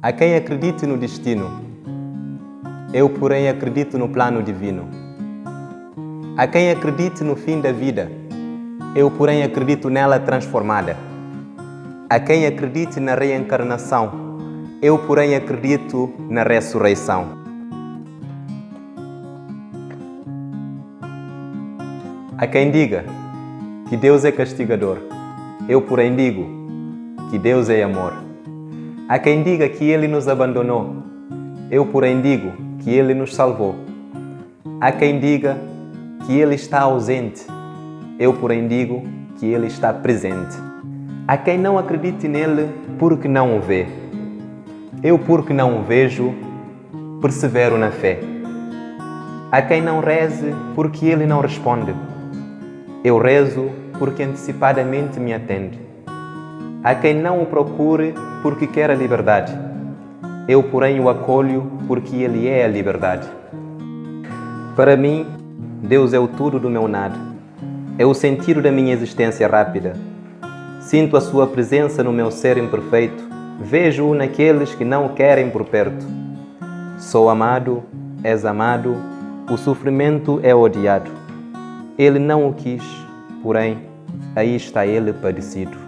Há quem acredite no destino, eu, porém, acredito no plano divino. Há quem acredite no fim da vida, eu, porém, acredito nela transformada. Há quem acredite na reencarnação, eu, porém, acredito na ressurreição. Há quem diga que Deus é castigador, eu, porém, digo que Deus é amor. Há quem diga que Ele nos abandonou, eu, porém, digo que Ele nos salvou. Há quem diga que Ele está ausente, eu, porém, digo que Ele está presente. Há quem não acredite nele porque não o vê. Eu, porque não o vejo, persevero na fé. Há quem não reze porque ele não responde. Eu rezo porque antecipadamente me atende. Há quem não o procure porque quer a liberdade. Eu, porém, o acolho porque ele é a liberdade. Para mim, Deus é o tudo do meu nada. É o sentido da minha existência rápida. Sinto a sua presença no meu ser imperfeito. Vejo-o naqueles que não o querem por perto. Sou amado, és amado, o sofrimento é odiado. Ele não o quis, porém, aí está ele padecido.